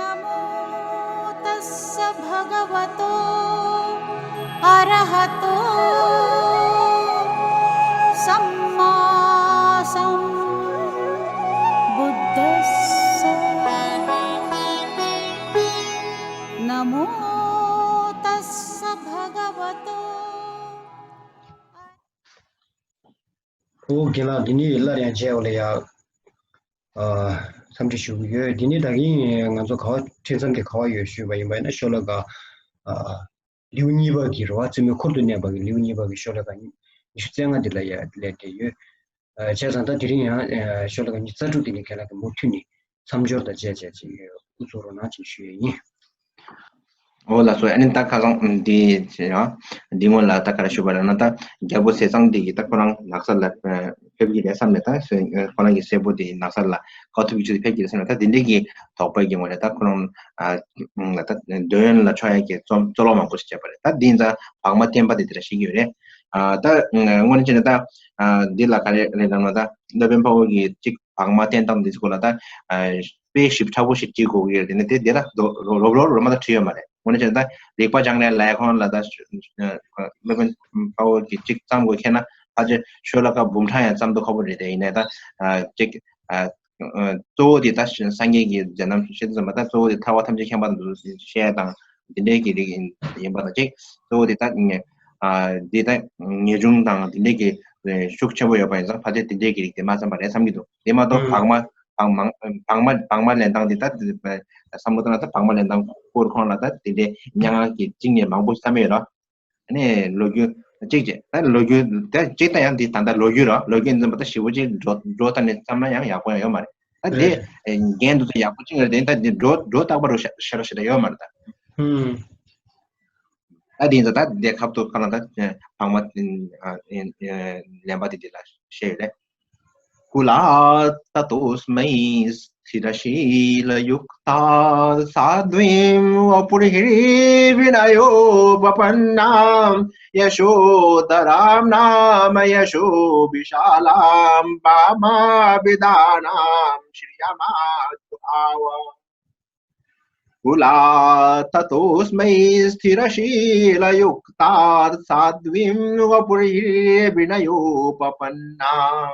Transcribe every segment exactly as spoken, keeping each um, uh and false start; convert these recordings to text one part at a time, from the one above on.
नमो तस्स भगवतो अरहतो सम्मा सम्बुद्धस्स। नमो तस्स भगवतो ཨོ་རྒན་ལགས། འདི་ནི་སླར་ཡང་མཇལ་བ་ལ་ཡ། ཨ། འཚམས་འདྲི་ཞུ་གི་ཡོད། འདི་ནི་ད་གིན་ང་ཚོ་ག་བ་འཕྲིན་མཚམས་དེ་ག་བ་ཡོད་ཞུས་པ་ཡིན་པ་ཡིན་ན། ཤོ་ལོ་ཀ་ཨ། ལེའུ་གཉིས་པ་གི་རེད་བ། བཙུན་མོའི་འཁོར་དུ་གནས་པ་གི་ལེའུ་གཉིས་པ་གི་ཤོ་ལོ་ཀ་ཉི་ཤུ་རྩ་ལྔ་འདི་ལ་ཡ་སླེབས་བསྡད་ཡོད། ཨ། བྱས་ཙང་ད་དེ་རིང་ཡང་ཨ། ཤོ་ལོ་ཀ་ཉི་ཤུ་རྩ་དྲུག་འདི་ནི་རྒན་ལགས་ཀྱིས་མུ་མཐུད་ནས་མཚམས་སྦྱོར་དང་བཅས་བྱས་ཅིག་དབུ་ཚུགས་རོགས་གནང་ཅིག་ཞུ་ཡས་ཡིན། འོ་ལགས་སོ། ཨ་ནི་ད་ཁ་སང་འདི་བྱས་ཡ། འདི་སྔོན་ལ་ད་ག་རེ་ཞུ་བ་ལབ་ན། ད་རྒྱལ་པོ་ཟས་གཙང་འདི་གིས་ད་ཁོ་རང་ནགས་ཚལ་ལ་ཕེབས་ཀྱི་རེད་བསམ་ནས། ད་ཁོ་རང་གི་སྲས་པོ་དེ་ནགས་ཚལ་ལ་དཀའ་ཐུབ་ཀྱི་ཆེད་དུ་ཕེབས་ཀྱི་རེད་བསམ་ནས། ད་དེ་འདྲའི་གི་དོགས་པའི་གི་ངོས་ནས་ད་ཁོ་རང་ཨ་ད་འདོད་ཡོན་ལ་ཆོག་ཡ་གི་རྩོམ་རྩོད་ལོག་མང་པོ་ཞིག་བྱས་པ་རེད། ད་འདི་ཡིན་ཙང་བག་མ་བསྟན་པ་དེ་དེ་འདྲ་བཤད་ཀྱི་ཡོད་རེད། ཨ་ད་དངོས་གནས་བྱས་ན་ད་ཨ་འདི་ལ་ག་རེ་རེད་ལབ་ན། ད་སློབ་དཔོན་དཔའ་བོ་གིས་གཅིག་བག་མ་བསྟེན་སྟངས་འདི་ཚོ་ལ་ད་ཨ་དཔེ་ཞིབ་ཕྲ་པོ་ཞིག་བྲིས་དགོས་ཀྱི་ཡོད་དེ་ནི་དེ་དེ་ལ་རོབ་རོབ་རོབ་མ་ད་བྲིས་ཡོད་མ་རེད། དངོས་གནས་བྱས་ན་ད་རིག་པ་སྦྱང་ནས་ལས་ཁོང་ལ་ད་སློབ་དཔོན་དཔའ་བོ་གིས་གཅིག་བརྩམས་དགོས་ཁེལ་ན། ཕལ་ཆེར་ཤོ་ལོ་ཀ་འབུམ་ཕྲག་ཡང་བརྩམས་ཐུབ་ཁག་པོ་རེད། དེ་ཡིན་ནའི་ད་ཨ་གཅིག་ཨ་གཙོ་བོ་དེ་ད་སངས་རྒྱས་ཀྱི་མཛད་རྣམ་ཤེས་ཙམ་པ། ད་གཙོ་བོ་དེ་ཐར་པ་ཐམས་ཅད་མཁྱེན་པ་དང་འདུ་བྱེད་དང་དེ་འདྲའི་གི་རིགས་ཡིན་ཡིན་པ་དང་གཅིག་གཙོ་བོ་དེ་ད་ཨ་འདི་ད་ངེས་འབྱུང་དང་དེ་འདྲའི་གི་ཤུགས་ཆེན་པོ་ཡོད་པ་ཡིན་ཙང་། ཕལ་ཆེར་དེ་འདྲའི་གི་རིགས་དེ་མ་བརྩམས་པ་རེད་བསམ་གྱི་འདུག་དེ་མ་གཏོགས་ཨུམ། བག་མ་བག་མ་བག་མ་བག་མ་ལེན་སྟངས་དེ་ད་བསམ་བློ་བཏང་ན། ད་བག་མ་ལེན་སྟངས་སྐོར་ཁོང་ལ་ད་དེ་འདྲའི་སྙན་ངག་གི་བཅིངས་ནས་མང་པོ་བརྩམས་ཡོད་ར། ཨ་ནི་ལོ་རྒྱུས་གཅིག་བྱས། ད་ལོ་རྒྱུས་ད་གཅིག་ད་ཡང་འདི་ད་ལྟ་ལོ་རྒྱུས་ར། ལོ་རྒྱུས་འཛིན་པ་ད་ཞིབ་པོ་ཅིག་འགྲོ་འགྲོ་ད་ནི་བསམ་ན་ཡང་ཡག་པོ་ཡང་ཡོད་མ་རེད། ད་འདི་རེད། རྒན་འདུག་ད་ཡག་པོ་ཅིག་ཡོད་རེད། ད་འདི་འགྲོ་འགྲོ་རྟག་པ་རུ་ཤ་ཤ་ར་ཤ་ར་ཡོད་མ་རེད་ད། ཧུམ། ད་འདི་ད་ད་འདི་ཁབ་ཏུ་ཁ་ན་ད་བག་མ་ཨ་ཨ་ཨ་ལེན་པ་དེ་འདི་ལ་བཤད་ཡོད་རེད། कुलात्ततोऽस्मै स्थिरशीलयुक्तात् साध्वीं वपुर्हि विनयोपपन्नां यशोधरां नाम यशोविशालां वामाभिधानां श्रियमाजुहाव। कुलात्ततोऽस्मै स्थिरशीलयुक्तात् साध्वीं वपुर्हि विनयोपपन्नां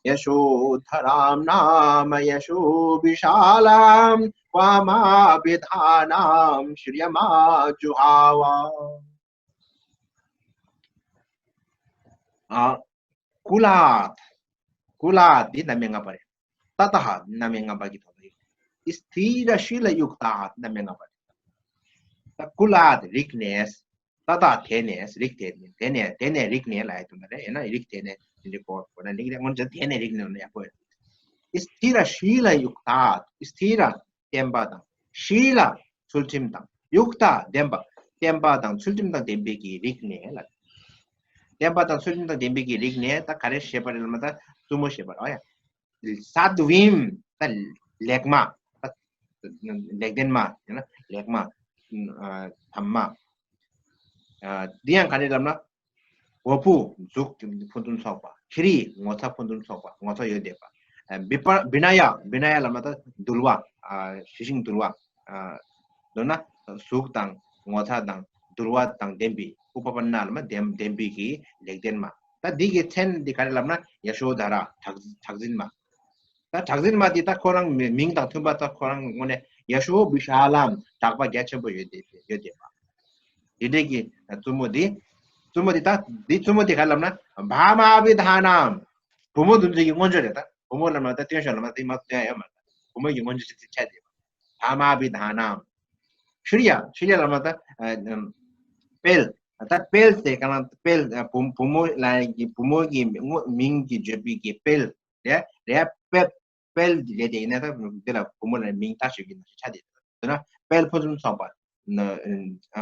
यशोधरां नाम यशोविशालां वामाभिधानां श्रियमाजुहाव। ཨ། कुलात्། कुलात् འདི་རྣམ་དབྱེ་ལྔ་པ་རེད། ततः རྣམ་དབྱེ་ལྔ་པ་གི་ཐོག་ཏུ་ཡོད། स्थिरशीलयुक्तात् རྣམ་དབྱེ་ལྔ་པ་རེད། ད་कुलात् རིག་ནས། ततः དེ་ནས། རིག་དེ་ནས། དེ་ནས་དེ་ནས་རིག་ནས་ལབ་ཡ་དོན་དག་རེད། ཡིན་ན་རིག་དེ་ནས་དེ་འདྲའི་གོ་བ་ན་རིག་ནས་སྔོན་ཆད་དེ་ནས་རིག་ནས་ཡག་པོ་རེད། स्थिरशीलयुक्तात्། स्थिर བརྟན་པ་དང་། शील ཚུལ་ཁྲིམས་དང་། युक्ता ལྡན་པ། བརྟན་པ་དང་ཚུལ་ཁྲིམས་དང་ལྡན་པའི་གི་རིག་ནས་ལ། བརྟན་པ་དང་ཚུལ་ཁྲིམས་དང་ལྡན་པའི་གི་རིག་ནས་ད་ག་རེ་ཞེས་པ་རེད་ལབ་ན། ད་བཙུན་མོ་ཞེས་པ་རེད་ཡ། साध्वीं ད་ལེགས་མ། ད་ལེགས་ལྡན་མ་ཡང་ན་ལེགས་མ། ཨ་དམ་མ། ཨ་འདི་ཡང་ག་རེ་ལབ་ན། वपु གཟུགས་ཕུན་སུམ་ཚོགས་པ། ཧི་རི་ངོ་ཚ་ཕུན་སུམ་ཚོགས་པ། ངོ་ཚ་ཡོད་བསྡད་པ། ཨ་བི་པ་བི་ན་ཡ། བི་ན་ཡ་ལབ་ན་ད་དུལ་བ། ཨ་ཞི་ཞིང་དུལ་བ། ཨ་མདོར་ན་གཟུགས་དང་ངོ་ཚ་དང་དུལ་བ་དང་ལྡན་པའི། ཨུ་པ་པན་ན་ལབ་ན་ལྡན་ལྡན་པའི་གི་ལེགས་ལྡན་མ། ད་འདི་གི་མཚན་འདི་ག་རེ་ལབ་ན། ཡ་ཤོ་དྷ་ར། གྲགས་གྲགས་འཛིན་མ། ད་གྲགས་འཛིན་མ་འདི་ད་ཁོ་རང་མི་མིང་དང་མཐུན་པ། ད་ཁོ་རང་དངོས་གནས་ཡ་ཤོ་བི་ཤ་ལམ། གྲགས་པ་རྒྱ་ཆེན་པོ་ཡོད་དེ་ཡོད་དེ་པ། འདི་འདྲའི་གི་བཙུན་མོ་འདི། བཙུན་མོ་འདི་ད་འདི་བཙུན་མོ་འདི་ག་ལབ་ན། བྷ་མ་བི་དྷ་ནམ། བུ་མོ་འདི་ཚོ་གི་མངོན་བརྗོད་རེད། ད་བུ་མོ་ལབ་ན་ད་སྟོན་ཤོག་ལབ་ན་དེ་མ་སྟོན་ཡ་ཡོད་མ་རེད། བུ་མོ་གི་མངོན་བརྗོད་ཅིག་ཆགས་དེ་པ། བྷ་མ་བི་དྷ་ནམ། ཤྲི་ཡ། ཤྲི་ཡ་ལབ་ན་ད་ཨ་ཨམ་དཔལ། ད་དཔལ་ཟེར་ག་ལ་དཔལ། ཨ་བུ་བུ་མོ་ལ་གི་བུ་མོ་གི་མིང་གི་བརྗོད་པའི་གི་དཔལ། རེད་རེད། དཔལ། དཔལ་འདི་རེད་དེ། ཡིན་ན་ད་འདི་ལ་བུ་མོ་ལ་མིང་བཏགས་ཞུ་གི་ནང་བཞིན་ཆགས་དེ། མདོར་ན་དཔལ་ཕུན་སུམ་ཚོགས་པ། ན་ཨ་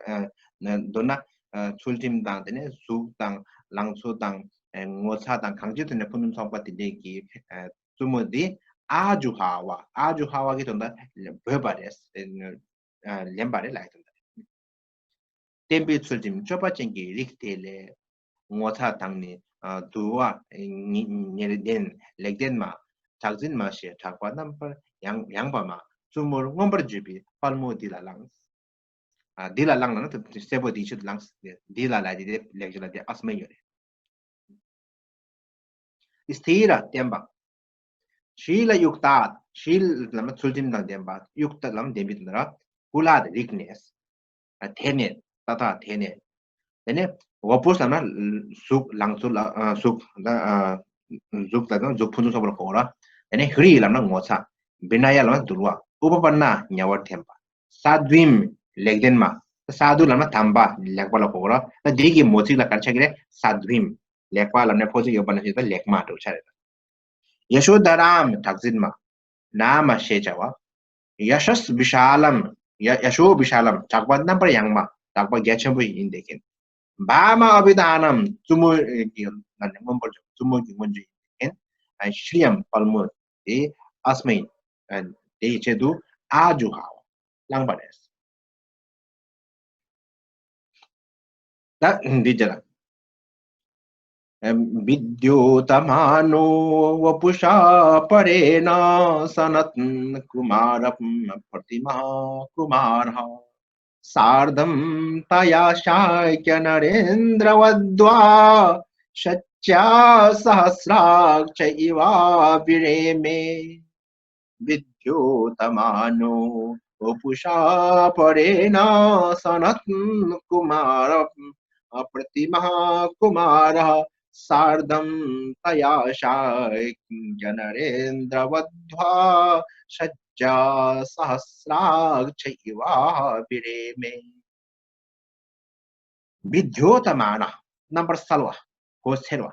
ཨ་ན་མདོར་ན་ཨ་ཚུལ་ཁྲིམས་དང་། དེ་ནས་གཟུགས་དང་། ལང་ཚོ་དང་། ཨ་ངོ་ཚ་དང་། གང་ཅི་དེ་ནས་ཕུན་སུམ་ཚོགས་པ་དེ་འདྲས་ཀྱི་ཨ་བཙུན་མོ་འདི་ཨཱ་ཇུ་ཧ་བ། ཨཱ་ཇུ་ཧ་བ་གི་དོན་དག་འབོད་པ་རེད། ཨ་ལེན་པ་རེད་ལབ་ཡ་དོན་དག་རེད། བསྟན་པའི་ཚུལ་ཁྲིམས་སྤྱོད་པ་ཅན་གྱི་རིགས་དེ་ལས། ངོ་ཚ་དང་ནི་ཨ་དུལ་བ། ཉེ་ཉེར་ལྡན་ལེགས་ལྡན་མ། གྲགས་འཛིན་མ་ཞེས་གྲགས་པ་རྣམ་པར་ཡང་ཡངས་པ་མ། བཙུན་མོར་མངོན་པར་བརྗོད་པའི་དཔལ་མོ་འདི་ལ་བླངས། ཨ། འདི་ལ་བླངས་ལབ་ན་ད་སྲས་པོ་འདིའི་ཆེད་དུ་བླངས། འདི་ལ་ལབ་དེ་དེ་ལེགས་སྦྱར་ལ་དེ་ཨ་སྨེ་ཡོད་རེད། སི་ཐི་ར་བརྟན་པ། ཤི་ལ་ཡུག་ཏ། ཤི་ལ་ལབ་ན་ཚུལ་ཁྲིམས་དང་ལྡན་པ། ཡུག་ཏ་ལབ་ན་ལྡན་པའི་དོན་དུ་ར། ཀུ་ལ་རིག་གནས། དེ་ནས་ཏ་ཐ་དེ་ནས། དེ་ནས་ཝ་པུ་ས་ལབ་ན་གཟུགས། ལང་ཚོ་ལ་གཟུགས། ད་གཟུགས་ལ་དང་གཟུགས་ཕུན་སུམ་ཚོགས་པ་ལ་གོ་ར། དེ་ནས་ཧི་རི་ལབ་ན་ངོ་ཚ། བི་ན་ཡ་ལབ་ན་དུལ་བ། ཨུ་པ་པ་ན་ཉེ་བར་ཐེམ་པ། སཱ་དྷཱིམ་ལེགས་ལྡན་མ། སཱ་དྷུ་ལབ་ན་དམ་པ་ལེགས་པ་ལ་གོ་ར། ད་འདི་གི་མོ་ཚིག་ལ་ག་རེ་ཆགས་ཀྱི་རེད། སཱ་དྷཱིམ། ལེགས་པ་ལབ་ན་ཕོ་ཚིག་ཡོད་པ་ནང་བཞིན་ད་ལེགས་མ་འདྲ་བོ་ཆགས་རེད། ཡ་ཤོ་དྷ་རཱམ་གྲགས་འཛིན་མ། ན་མ་ཞེས་བྱ་བ། ཡ་ཤ་བི་ཤཱ་ལམ། ཡ་ཡ་ཤོ་བི་ཤཱ་ལམ། གྲགས་པ་རྣམ་པར་ཡངས་མ། གྲགས་པ་རྒྱ་ཆེན་པོ་ཡིན་དེ་མཁན། བྷཱ་མ་ཨ་བྷི་དྷ་ནམ། བཙུན་མོ་གི་ལ་ནི་མངོན་པར་བརྗོད། བཙུན་མོ་གི་མངོན་བརྗོད་ཡིན་དེ་མཁན། ཨ། ཤྲི་ཡམ་དཔལ་མོ་དེ་ཨ་སྨེ་ཡིན། ཨ། དེའི་ཆེད་དུ་ཨ་ཇུ་ཧ་བ་བླངས་པ་རེད། ད་འདི་བྱས་ལ། विद्योतमानो वपुषा परेण सनत्कुमारप्रतिमः कुमारः। सार्धं तया शाक्यनरेन्द्रवध्वा शच्या सहस्राक्ष इवाभिरेमे। विद्योतमानो वपुषा परेण सनत्कुमारप्रतिमः कुमारः। सार्धं तया शाक्यनरेन्द्रवध्वा शच्या सहस्राक्ष इवाभिरेमे। विद्योतमान། རྣམ་པར་གསལ་བ། གོ་འཚེར་བ།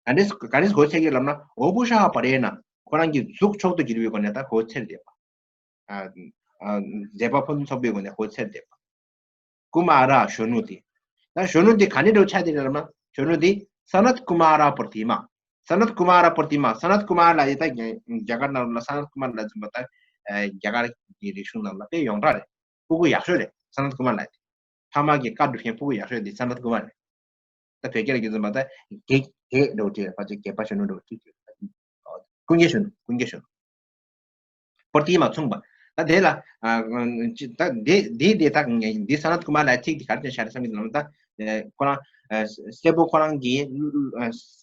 ག་འདྲས་ག་འདྲས་གོ་འཚེར་གྱི་ལབ་ན། ཝ་པུ་ཤ་པ་རེ་ན། ཁོ་རང་གི་གཟུགས་མཆོག་ཏུ་གྱུར་པའི་སྒོ་ནས་ད་གོ་འཚེར་བསྡད་པ། ཨ། ཨ། མཛད་པ་ཕུན་སུམ་ཚོགས་པའི་སྒོ་ནས་གོ་འཚེར་བསྡད་པ། ཀུ་མ་ར་གཞོན་ནུ་དེ། ད་གཞོན་ནུ་དེ་ག་ནས་འགྲོ་ཆ་དེ་རེད་ལབ་ན། གཞོན་ནུ་དེ་སནད་ཀུ་མ་ར་པྲ་ཏི་མ། སནད་ཀུ་མ་ར་པྲ་ཏི་མ། སནད་ཀུ་མ་ར་ལབ་ཡས་ད་རྒྱ་གར་ནང་ལ་སནད་ཀུ་མ་ར་ལབ་ཙམ་པ་ད། ཨ། རྒྱ་གར་གྱི་རིག་གཞུང་ནང་ལ་དཔེ་ཡོངས་གྲགས་རེད། སྤུ་གུ་ཡག་ཤོས་རེད། སནད་ཀུ་མ་ར་ལབ་ཡས་དེ། ཕ་མ་གི་བཀའ་སྒྲུབ་མཁན་སྤུ་གུ་ཡག་ཤོས་དེ་སནད་ཀུ་མ་ར་རེད། ད་བོད་སྐད་ལ་རྒྱུ་མཚན་མ་ད་དགེ་དགེ་འདྲ་བོ་ཅིག་རེད། ཕལ་ཆེར་དགེ་བ་གཞོན་ནུ་འདྲ་བོ་ཅིག་རེད། ཀུན་མཁྱེན་གཞོན་ནུ། ཀུན་མཁྱེན་གཞོན་ནུ། པྲ་ཏི་མ་མཚུངས་པ། ད་དེ་ལ། ཨ། ཅི། ད་དེ་དེ་དེ་ད་འདི་སནད་ཀུ་མ་ར་ལ་ཚིག་དེ་ག་རེ་བྱས་ཤར་བསམ་གྱི་འདུག་ལབ་ན། ད་ཁོ་རང་སྲས་པོ་ཁོ་རང་གི་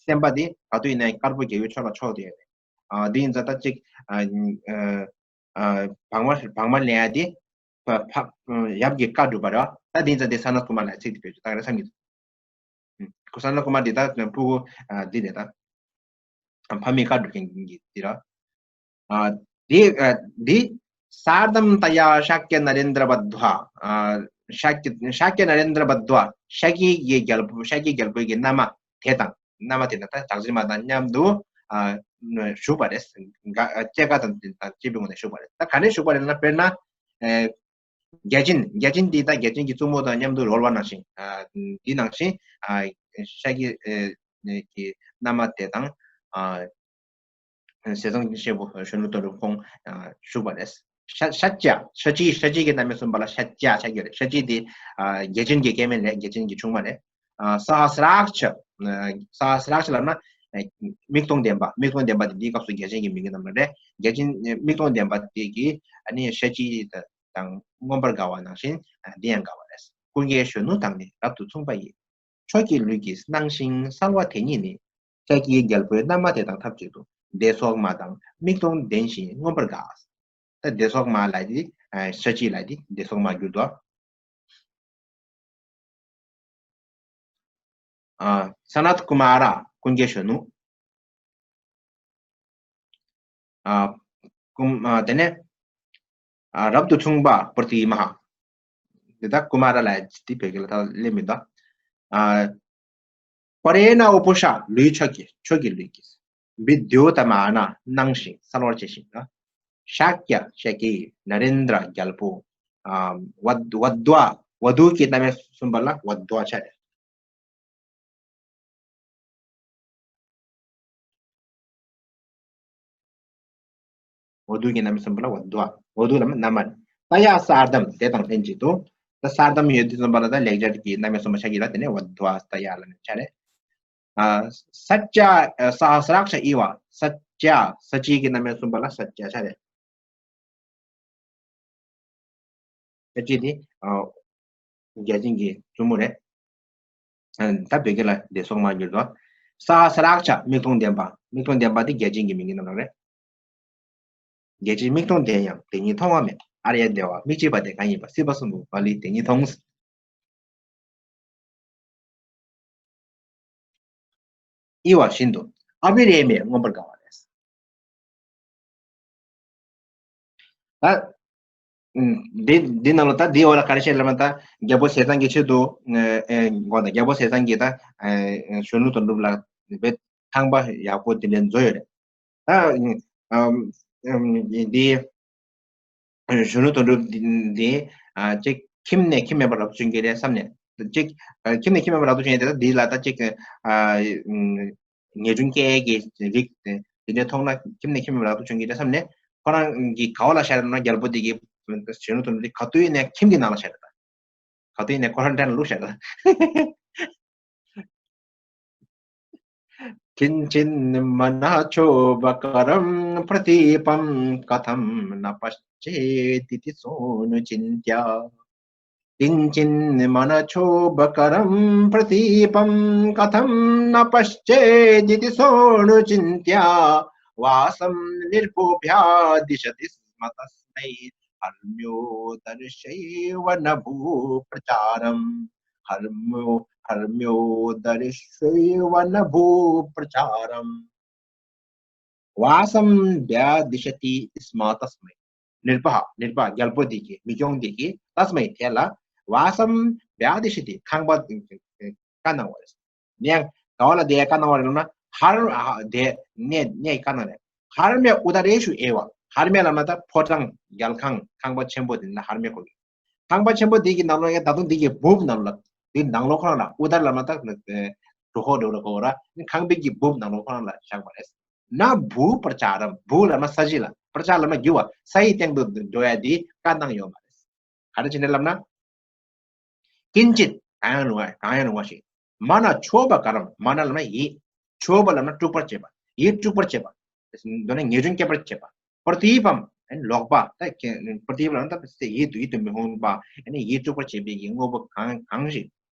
སེམས་པ་དེ་ག་དུས་ཡིན་ནའི་དཀར་པོ་རྒྱལ་བའི་ཕྱོགས་ལ་ཕྱོགས་དེ་ཡོད་རེད། ཨ། དེ་ཡིན་ཙང་ད་ཅིག་ཨ། ཨ། བག་མ་བག་མ་ལེན་ཡ་དེ། ཕ་ཕ་ཡབ་ཀྱི་བཀའ་སྒྲུབ་པ་རེད་བ། ད་དེ་ཡིན་ཙང་དེ་སྣ་ཀུ་མ་ལ་ཚིག་དེ་བེད་སྤྱོད་བཏང་རེད་བསམ་གྱི་འདུག་ཁོ་སྣ་ཀུ་མ་འདི་ད་ཕྲུ་གུ་འདི་རེད་ད། ཕ་མའི་བཀའ་སྒྲུབ་མཁན་གྱི་འདི་ར། འདི་འདི། སཱརྡྷམ་ཏ་ཡ་ཤཱཀྱ་ན་རེནྡྲ་བདྷ། ཤཱཀྱ་ཤཱཀྱ་ན་རེནྡྲ་བདྷ། ཤཱཀྱའི་རྒྱལ་པོ། ཤཱཀྱའི་རྒྱལ་པོའི་གི་མནའ་མ་དེ་དང་། མནའ་མ་དེ་ན་ད་གྲགས་ཅན་མ་དང་མཉམ་དུ་བཞུགས་པ་རེད། སྐྱེས་སྐར་དང་དང་བཅས་པའི་ངོས་ནས་བཞུགས་པ་རེད། ད་ག་ནས་བཞུགས་པ་རེད་ན། དཔེར་ན། བརྒྱ་བྱིན། བརྒྱ་བྱིན་འདི་ད་བརྒྱ་བྱིན་གྱི་བཙུན་མོ་དང་མཉམ་དུ་རོལ་བ་ནང་བཞིན། འདི་ནང་བཞིན། ཤཱཀྱའི་གི་མནའ་མ་དེ་དང་། ཟས་གཙང་ཆེན་པོ་གཞོན་ནུ་དོན་གྲུབ་ཁོང་བཞུགས་པ་རེད། ཤཱཀྱ། ཤཱཀྱའི། ཤཱཀྱའི་གི་རྣམ་དབྱེ་གསུམ་པ་ལ་ཤཱཀྱ་ཆགས་ཀྱི་རེད། ཤཱཀྱའི་དེ་བརྒྱ་བྱིན་གྱི་སྐྱེ་དམན་རེད། བརྒྱ་བྱིན་གྱི་ཆུང་མ་རེད། སཱ་ཧ་སྲཱཀྵ། སཱ་ཧ་སྲཱཀྵ་ལབ་ན་མིག་སྟོང་ལྡན་པ། མིག་སྟོང་ལྡན་པ་དེ་འདིའི་སྐབས་སུ་བརྒྱ་བྱིན་གྱི་མིང་གི་རྣམ་གྲངས་རེད། བརྒྱ་བྱིན་མིག་སྟོང་ལྡན་པ་དེ་གིས་ཨ་ནི་ཤཱཀྱའི་དང་མངོན་པར་དགའ་བ་ནང་བཞིན་འདི་ཡང་དགའ་བ་རེད། ཀུན་མཁྱེན་གཞོན་ནུ་དང་ནི་རབ་ཏུ་མཚུངས་པ་ཡི། མཆོག་གི་ལུས་ཀྱིས་སྣང་ཞིང་གསལ་བ་དེ་ཉིད་ནི། ཤཱཀྱའི་རྒྱལ་པོའི་མནའ་མ་དེ་དང་ཐབས་ཅིག་ཏུ། བདེ་སོགས་མ་དང་མིག་སྟོང་ལྡན་ཞིང་མངོན་པར་དགའ། ད་བདེ་སོགས་མ་ལ་དེ། ཤཱཀྱའི་ལ་དེ་བདེ་སོགས་མ་གྱུར་ཏོ། ཨ། སནད་ཀུ་མ་ར། ཀུན་མཁྱེན་གཞོན་ནུ། ཨ། ཀུ། ཨ། དེ་ནས། ཨ། རབ་ཏུ་མཚུངས་པ་པྲ་ཏི་མ། དེ་ད་ཀུ་མ་ར་ལ་དེ་བོད་སྐད་ལ་ད་སླེབས་མི་འདུག་ཨ། པ་རེ་ན་ཝ་པུ་ཤ། ལུས། མཆོག་གི། མཆོག་གི་ལུས་ཀྱིས། བི་དྷྱོ་ཏ་མ་ན། སྣང་ཞིང་གསལ་བར་བྱས་ཤིང་། ཤཱཀྱ། ཤཱཀྱའི། ན་རེནྡྲ། རྒྱལ་པོ། ཨ། ཝ་ཝ་དྷ། ཝ་དྷུ་གི་རྣམ་དབྱེ་གསུམ་པ་ལ་ཝ་དྷ་ཆགས་རེད། ཝ་དྷུ་གི་རྣམ་དབྱེ་གསུམ་པ་ལ་ཝ་དྷ། ཝ་དྷུ་ལབ་ན་མནའ་མ། ཏ་ཡ་སཱརྡྷམ། དེ་དང་ལྷན་ཅིག་ཏུ། ད་སཱརྡྷམ་ཡོད་དུས་ཙམ་པ་ལ་ད་ལེགས་སྦྱར་གྱི་རྣམ་དབྱེ་གསུམ་པ་ཆགས་ཀྱི་རེད། དེ་ནས་ཝ་དྷ་ཏ་ཡ་ལབ་ནས་ཆགས་རེད། ཨ། ཤཱཀྱ། ཨ། སཱ་ཧ་སྲཱཀྵ་ཨི་བ། ཤཱཀྱ། ཤཱཀྱའི་གི་རྣམ་དབྱེ་གསུམ་པ་ལ་ཤཱཀྱ་ཆགས་རེད། ཨ་ཅེ་དེ་ཨ་བརྒྱ་བྱིན་གྱི་བཙུན་མོ་རེད། ཨ་ད་བོད་སྐད་ལ་བདེ་སོགས་མ་བསྒྱུར་ཏོ། ས་ཧ་སྲཱག་ཆ་མིག་མཐོང་ལྡན་པ། མིག་མཐོང་ལྡན་པ་དེ་བརྒྱ་བྱིན་གྱི་མིང་གི་རྣམ་གྲངས་རེད། བརྒྱ་བྱིན་མིག་མཐོང་ལྡན་ཡང་དེ་ཉིད་མཐོང་བ་མེད། ཨཱརྱ་དེ་བ་མིག་གཅིག་པ་དེ་གང་ཡིན་པ། སྲིད་པ་གསུམ་པོ་མ་ལུས་དེ་ཉིད་མཐོང་། ཨི་བ་བཞིན་དུ་ཨ་བྷི་ར་མེ་མངོན་པར་དགའ་བ་རེད། ད་ཨུམ་འདི་འདི་ནང་ལ་ད་འདིའི་འོག་ལ་ག་རེ་བཤད་ལབ་ན། ད་རྒྱལ་པོ་ཟས་གཙང་གི་ཆེད་དུ་ཨེ་ཨེ་འགོ་ད་རྒྱལ་པོ་ཟས་གཙང་གིས་ད་ཨེ་གཞོན་ནུ་དོན་གྲུབ་ལ་བེད་ཁང་པ་ཡག་པོ་དེ་འདྲ་བཟོས་ཡོད་རེད། ད་ཨམ་ཨམ་འདི་གཞོན་ནུ་དོན་གྲུབ་འདི་འདི་ཨ་ཅིག་ཁྱིམ་ནས་ཁྱིམ་མེད་པར་རབ་ཏུ་བྱུང་གི་རེད་བསམ་ནས། ཅིག་ཨ་ཁྱིམ་ནས་ཁྱིམ་མེད་པར་རབ་ཏུ་བྱུང་ཡས་དེ་ད་འདི་ལ་ད་ཅིག་ཨ་ངེས་འབྱུང་སྐྱེ་ཡས་ཀྱི་རིགས་དེ་འདྲ་མཐོང་ན་ཁྱིམ་ནས་ཁྱིམ་མེད་པར་རབ་ཏུ་བྱུང་གི་རེད་བསམ་ནས། ཁོ་རང་གིས་ག་བ་ལ་བཞག་ཡོད་ན། རྒྱལ་པོ་འདི་གིས་གཞོན་ནུ་དོན་གྲུབ་འདི་ག་དུས་ཡིན་ནའི་ཁྱིམ་གྱི་ནང་ལ་བཞག་ཡོད་ད། ག་དུས་ནས་ཁོ་རང་འདྲ་ལ་བླུགས་བཞག་ད། किञ्चिन्मनक्षोभकरं प्रदीपं कथं न पश्येदिति सोऽनुचिन्त्य। किञ्चिन्मनक्षोभकरं प्रदीपं कथं न पश्येदिति सोऽनुचिन्त्य। वासं निर्भूभ्यादिशति स्म तस्मै हर्म्योदर्शेव न भूप्रचारम्। हर्म्यो हर्म्योदर्शेव न भूप्रचारम्। वासं व्यादिशति स्म तस्मै। ནུས་པ་ནུས་པ་རྒྱལ་པོ་འདི་གིས་མི་སྐྱོང་འདི་གིས་तस्मै དེ་ལ། वासं व्यादिशति ཁང་པ་བཀའ་གནང་བ་རེད། ཡང་ག་བ་ལ་དེ་བཀའ་གནང་བ་རེད་ལབ་ན། ཧར་ཨ་དེ་གནས་གནས་བཀའ་གནང་རེད། हर्म्योदर्शेव། हर्म्य ལབ་ན་ད་ཕོ་བྲང་། རྒྱལ་ཁང་། ཁང་པ་ཆེན་པོ་དེ་ལ་हर्म्य་གོ་གི། ཁང་པ་ཆེན་པོ་འདི་གི་ནང་ལོགས་ཡང་ད་དུང་འདི་གི་སྦུབ་ནང་ལ། འདི་ནང་ལོགས་ཁོ་རང་ལ། उदर ལབ་ན་ད་གྲོད་ཁོག་འདྲ་བོ་ལ་གོ་ར། ཁང་པའི་གི་སྦུབ་ནང་ལོགས་ཁོ་རང་ལ་བཞག་པ་རེད། न भूप्रचारम्། भू ལབ་ན་ས་གཞི་ལ། प्रचार ལབ་ན་རྒྱུ་བ། ས་ཡི་སྟེང་དུ་འགྲོ་ཡ་འདི་བཀའ་གནང་ཡོད་མ་རེད། ག་རེ་བྱས་ནས་ལབ་ན། किञ्चित् གང་ཡང་རུང་བ་གང་ཡང་རུང་བ་ཞིག मनक्षोभकरम्། मन ལབ་ན་ཡིད། क्षोभ ལབ་ན་དཀྲུག་པར་བྱེད་པ། ཡིད་དཀྲུག་པར་བྱེད་པ། མདོར་ན་ངེས་འབྱུང་སྐྱེད་པར་བྱེད་པ། प्रदीपम्། ལོག་པ། ད་प्रदीप ལབ་ན་ད་ཡིད་དུ་ཡིད་དུ་མི་འོང་བ། ཡིད་དཀྲུག་པར་བྱེད་པའི་གི་དངོས་པོ་གང་གང་ཞིག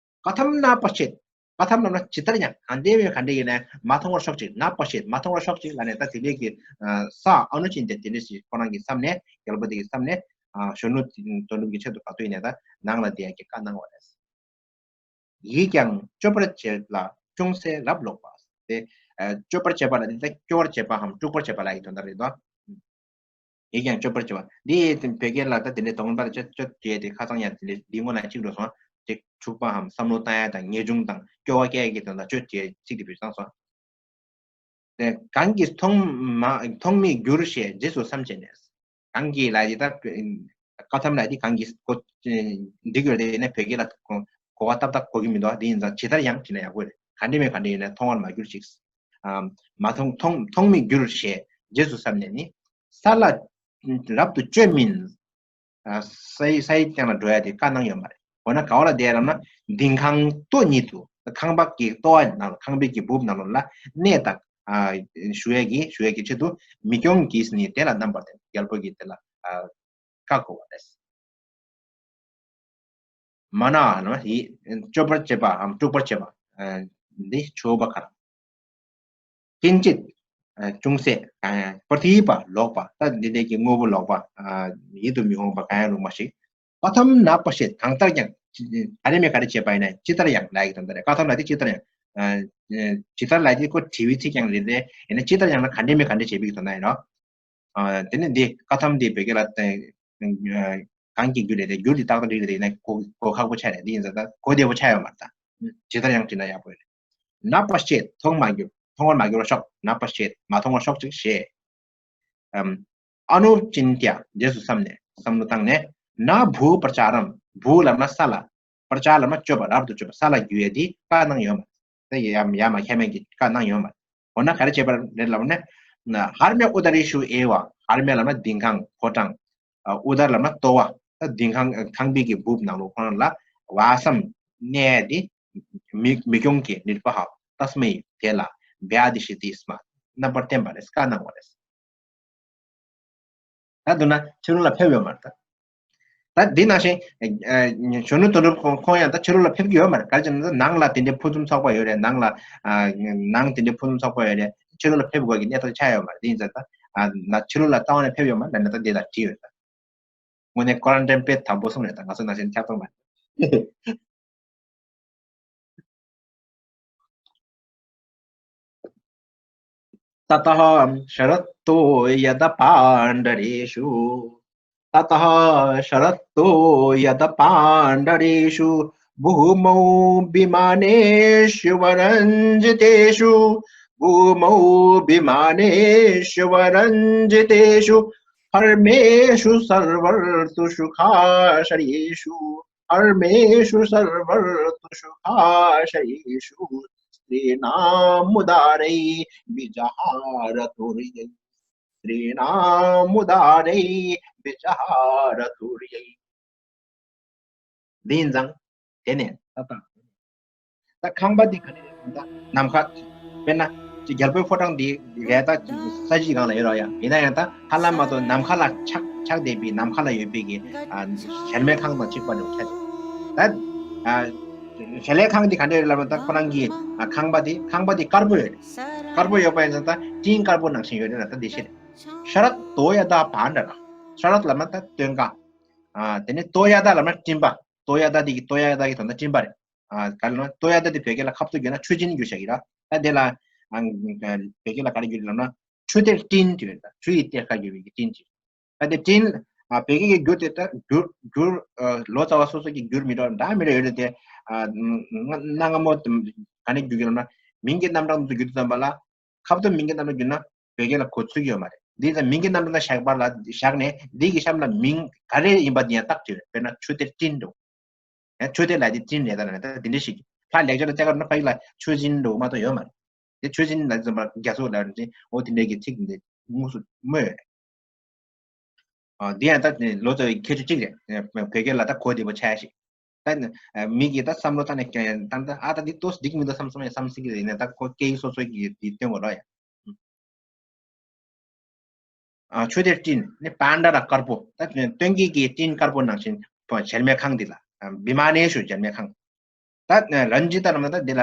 कथं न पश्येत्། कथं ལབ་ན་ཇི་ལྟར་ཡང་། གང་འདྲ་བའི་གང་འདྲ་ཡིན་ན་མ་མཐོང་བར་ཤོག་ཅིག། न पश्येत्། མ་མཐོང་བར་ཤོག་ཅིག་ལབ་ནས། ད་དེ་འདྲའི་གི་ས་अनुचिन्त्य དེ་འདྲ་ཞིག་ཁོ་རང་གི་བསམ་ནས། རྒྱལ་པོ་དེ་གི་བསམ་ནས། གཞོན་ནུ་དོན་གྲུབ་ཀྱི་ཆེད་དུ་ག་དུས་ཡིན་ནའི་ད་ནང་ལ་བསྡད་ཡ་གི་བཀའ་གནང་བ་རེད། ཡིད་ཀྱང་སྐྱོ་བར་བྱེད་ལ་ཅུང་ཟད་རབ་ལོག་པ། དེ་སྐྱོ་བར་བྱེད་པ་ལ་དེ་ད་སྐྱོ་བར་བྱེད་པའམ་དཀྲུག་པར་བྱེད་པ་ལ་ཡི་དོན་དག་རེད་དོ། ཡིད་ཀྱང་སྐྱོ་བར་བྱེད་པ། འདི་བོད་སྐད་ལ་ད་དེ་འདྲའི་དོན་དག་ཅོ་ཅོ་བྱས་ཏེ་ཁ་སང་ཡང་དེ་འདྲའི་འདི་སྔོན་ལ་གཅིག་འགྲོ་སོང་། ཅིག་འཁྲུག་པའམ་བསམ་བློ་བཏང་ཡ་དང་ངེས་འབྱུང་དང་སྐྱོ་བ་སྐྱེ་ཡ་གི་དོན་དག་ཅོ་བྱས་ཚིག་དེ་བེད་སྤྱོད་བཏང་སོང་། དེ་གང་གིས་མཐོང་མ་མཐོང་མི་འགྱུར་ཞེས་རྗེས་སུ་བསམ་བྱས་ནས། གང་གིས་ལབ་དེ་ད་ཀ་ཐམ་ལབ་དེ་གང་གིས་གོ་འགྲིག་ཡོད་དེ་ནས་བོད་སྐད་ལ་གོ་གོ་བ་ཏག་ཏག་གོ་གི་མི་འདུག་དེ་ཡིན་ཙང་ཇི་ལྟར་ཡང་བྲིས་ན་ཡག་པོ་རེད། ག་འདྲ་མིན་ག་འདྲ་ཡིན་ན་མཐོང་བར་མ་གྱུར་ཅིག་ཨམ། མ་མཐོང་མཐོང་མཐོང་མི་འགྱུར་ཞེས་རྗེས་སུ་བསམས་ནས་ནི། ས་ལ་རབ་ཏུ་སྤྱོད་མིན། ཨ། ས་ཡི་ས་ཡི་སྟེང་ལ་འགྲོ་ཡ་དེ་བཀའ་གནང་ཡོད་མ་རེད། འོ་ན་ག་བ་ལ་བསྡད་ལབ་ན། ལྡིང་ཁང་ལྟོ་ཉིད་དུ། ཁང་པ་གི་ལྟོ་བ་ནང་ལ། ཁང་པའི་གི་སྦུབ་ནང་ལོགས་ལ་གནས་དང་། ཨ། བཞུགས་ཡ་གི་བཞུགས་ཡ་གི་ཆེད་དུ་མི་སྐྱོང་གིས་ནི་དེ་ལ་རྣམ་པར་བསྟན། རྒྱལ་པོ་གིས་དེ་ལ་ཨ་བཀའ་བསྒོ་བ་རེད། མ་ན་ལ་ཡིད་སྐྱོ་བར་བྱེད་པའམ་དཀྲུག་པར་བྱེད་པ། ཨ། འདི་ཆོས་པ་གང་། ཀིན་ཅིད། ཨ། ཅུང་ཟད། ཨ། པྲ་དྷི་པ་ལོག་པ། ད་འདི་འདྲའི་གི་དངོས་པོ་ལོག་པ། ཨ། ཡིད་དུ་མི་འོང་བ་གང་ཡང་རུང་བ་ཞིག་ཀ་ཐམ་ན་པ་ཤེད། གང་ལྟར་ཀྱང་ག་རེ་མེད་ག་རེ་བྱས་པ་ཡིན་ན་ཇི་ལྟར་ཡང་ལབ་ཡག་གི་དོན་དག་རེད། ཀ་ཐམ་ལབ་དེ་ཇི་ལྟར་ཡང་། ཨ། ཇི་ལྟར་ལབ་དེ་ཁོ་དྲི་བའི་ཚིག་ཀྱང་རེད་དེ། ཡིན་ན་ཇི་ལྟར་ཡང་ན་ག་འདྲ་མེད་ག་འདྲ་བྱས་པའི་གི་དོན་དག་ཡིན་ནོ། ཨ། དེ་ནས་འདི་ཀ་ཐམ་འདི་བོད་སྐད་ལ་ཨ་གང་གི་རྒྱུ་རེད་དེ། རྒྱུ་འདི་ཏག་ཏག་འགྲིག་རེད་དེ། ཡིན་ན་གོ་གོ་ཁག་པོ་ཆགས་རེད། འདི་ཡིན་ཙང་ད་གོ་བདེ་པོ་ཆགས་ཡོད་མ་རེད་ད། ཇི་ལྟར་ཡང་བྲིས་ན་ཡག་པོ་རེད། ན་པ་ཤེད། མཐོང་མ་གྱུར། མཐོང་བར་མ་གྱུར་བ་ཤོག་ན་པ་ཤེད། མ་མཐོང་བ་ཤོག་ཅིག་ཞེས། ཨམ། ཨ་ནུ་ཅིན་ཏྱ། རྗེས་སུ་བསམས་ནས། བསམ་བློ་བཏང་ནས། ན་བྷུ་པྲ་ཅཱ་རམ། བྷུ་ལབ་ན་ས་ལ། པྲ་ཅཱ་ལབ་ན་སྤྱོད་པ། རབ་ཏུ་སྤྱོད་པ། ས་ལ་འགྱུར་ཡས་འདི་བཀའ་གནང་ཡོད་མ་རེད། ད་ཡ་ཡ་མ་ཁྱད་མེད་ཀྱི་བཀའ་གནང་ཡོད་མ་རེད། འོ་ན་ག་རེ་བྱས་པ་རེད་ལབ་ན། ཧར་མེ་ཨུ་ད་རི་ཤུ་ཨེ་བ། ཧར་མེ་ལབ་ན་ལྡིང་ཁང་། ཕོ་བྲང་། ཨུ་དར་ལབ་ན་ལྟོ་བ། ད་ལྡིང་ཁང་ཁང་པའི་གི་སྦུབ་ནང་ལོགས་ཁོ་རང་ལ། ཝ་སམ་གནས་ཏེ། མི་མི་སྐྱོང་གི་ནུས་པ་ཧ། ཏ་སྨེ་དེ་ལ། བྱ་དི་ཤི་ཏི་སྨ། རྣམ་པར་བསྟན་པ་རེད། བཀའ་གནང་བ་རེད། ད་མདོར་ན་ཕྱི་རོལ་ལ་ཕེབས་ཡོད་མ་རེད་ད། ད་འདི་ནང་བཞིན་གཞོན་ནུ་དོན་གྲུབ་ཁོང་ཁོང་ཡང་ད་ཕྱི་ལོགས་ལ་ཕེབས་ཀྱི་ཡོད་མ་རེད། ག་རེ་བྱས་ན་ད་ནང་ལ་དེ་འདྲའི་ཕུན་སུམ་ཚོགས་པ་ཡོད་རེད། ནང་ལ་ནང་དེ་འདྲའི་ཕུན་སུམ་ཚོགས་པ་ཡོད་རེད། ཕྱི་ལོགས་ལ་ཕེབས་དགོས་ཀྱི་གནས་སྟངས་ཆགས་ཡོད་མ་རེད། དེ་ཡིན་ཙང་ད་ཕྱི་ལོགས་ལ་རྩ་བ་ནས་ཕེབས་ཡོད་མ་རེད་ལབ་ནས་ད་འདི་ལ་བྲིས་ཡོད་ད། དངོས་གནས་ཀོ་རན་ཊིན་དཔེ་དམ་པོ་གསུངས་རེད། ད་ང་ཚོ་ནང་བཞིན་ཆགས་སོང་མ་རེད། ततः शरत्तु यदपाण्डरेषु। ततः शरत्तु यदपाण्डरेषु। भूमौ विमानेषु वरञ्जितेषु। भूमौ विमानेषु वरञ्जितेषु। हर्मेषु सर्वर्तुसुखाश्रयेषु। हर्मेषु सर्वर्तुसुखाश्रयेषु। स्त्रीणामुदारैः विजहार तुर्यैः। स्त्रीणामुदारैः विजहार तुर्यैः। འདི་ཡིན་ཙང་། དེ་ནས་ད་ད་ད་ཁང་པ་འདི་ག་ནས་རེད་ད། ནམ་མཁའ། དཔེར་ན་ཅིག་རྒྱལ་པོའི་ཕོ་བྲང་འདི་རེད། ད་ཅིག་ས་གཞིའི་སྒང་ལ་ཡོད་རོགས་ཡ། ཡིན་ན་ཡང་ད་ཧ་ལམ་མ་གཏོགས་ནམ་མཁའ་ལ་ཆགས་ཆགས་བསྡད་པའི་ནམ་མཁའ་ལ་ཡོད་པའི་གི་ཨ་གཞལ་མེད་ཁང་དང་གཅིག་པ་འདྲ་བོ་ཆགས་བསྡད། ད་ཨ་གཞལ་ཡས་ཁང་འདི་ག་འདྲ་རེད་ལབ་ན། ད་ཁོ་རང་གི་ཨ་ཁང་པ་འདི་ཁང་པ་འདི་དཀར་པོ་ཡོད་རེད། དཀར་པོ་ཡོད་པ་ཡིན་ཙང་ད་སྤྲིན་དཀར་པོ་ནང་བཞིན་ཡོད་རེད་ལ། ད་འདི་ཤེས་རེད། शरत्तु यदपाण्डर། शरत् ལབ་ན་ད་སྟོན་ཁ། ཨ་དེ་ནས་तु यदा ལབ་ན་སྤྲིན་པ། तु यदा འདི་གི་तु यदा འདི་གི་དོན་དག་སྤྲིན་པ་རེད། ཨ་ག་རེ་ལབ་ན་तु यदा འདི་བོད་སྐད་ལ་ཁ་བཏུད་བརྒྱབ་ན་ཆུ་སྦྱིན་བརྗོད་བྱ་གི་ར། ད་དེ་ལ་ཨ་བོད་སྐད་ལ་ག་རེ་བརྗོད་ལབ་ན་ཆུ་གཏེར་སྤྲིན་དེ་རེད། ད་ཆུ་ཡི་གཏེར་ཁ་བརྒྱུད་པའི་གི་སྤྲིན་དེ། ད་དེ་སྤྲིན་ཨ་བོད་སྐད་ཀྱི་འགྱུར་དེ་ད་འགྱུར་འགྱུར་ཨ་ལོ་ཙཱ་བ་སོ་སོ་གི་འགྱུར་མི་འདྲ་བ་འདྲ་མི་འདྲ་ཡོད་རེད་དེ། ཨ་གནའ་སྔ་མོ་ག་ནས་བརྒྱུད་ཀྱི་ལབ་ན་མིང་གི་རྣམ་གྲངས་དེ་ཚོ་བརྒྱུད་དུས་ཙམ་པ་ལ། ཁ་བཏུད་མིང་གི་རྣམ་གྲངས་བརྒྱུད་ན་བོད་སྐད་ལ་གོ་ཚུགས་ཀྱི་ཡོད་མ་རེད། འདི་ལ་མིང་གི་རྣམ་གྲངས་ལ་བཞག་པ་ལ་བཞག་ནས་འདི་གི་གཤམ་ལ་མིང་ག་རེ་ཡིན་པ་འདི་ཡང་བརྟག་དགོས་རེད། དཔེར་ན་ཆུ་གཏེར་སྤྲིན་འདྲ་བོ། ཡང་ཆུ་གཏེར་ལབ་དེ་སྤྲིན་རེད་ད་ལབ་ནས་ད་འདི་འདྲ་ཞིག་ཕར་ལེགས་སྦྱར་ལ་བལྟས་པ་ན་ཕ་གི་ལ་ཆུ་སྦྱིན་འདྲ་བོ་མ་གཏོགས་ཡོད་མ་རེད། དེ་ཆུ་སྦྱིན་ལབ་དུས་ཙམ་པ་རྒྱ་སོག་ལབ་ནས་འོ་དེ་འདྲའི་གི་ཚིག་འདི་དངོས་སུ་སྨོས་ཡོད་རེད། ཨ་འདི་ཡང་ད་ལོ་ཙཱ་བའི་ཁྱད་ཆོས་གཅིག་རེད། བོད་སྐད་ལ་ད་གོ་བདེ་པོ་ཆགས་ཤིག་ད་མི་གིས་ད་བསམ་བློ་བཏང་ནས་ཀྱང་ད་ད་ཨ་ད་འདི་ཏོག་ཙམ་འགྲིག་མི་འདུག་བསམ་བསམ་ཡང་བསམ་སྲིད་ཀྱི་རེད། ཡིན་ནའི་ད་ཁོ་སྐད་ཡིག་སོ་སོའི་གི་འདི་སྟོན་དགོས་རོགས་ཡ། ཨ་ཆུ་གཏེར་སྤྲིན་ནི་པཱནྡར་དཀར་པོ། ད་སྟོན་ཀའི་གི་སྤྲིན་དཀར་པོ་ནང་བཞིན་གཞལ་མེད་ཁང་འདི་ལ། བི་མ་ནེ་ཤུ་གཞལ་མེད་ཁང་། ད་རན་ཇི་ཏ་ལབ་ན་ད་འདི་ལ་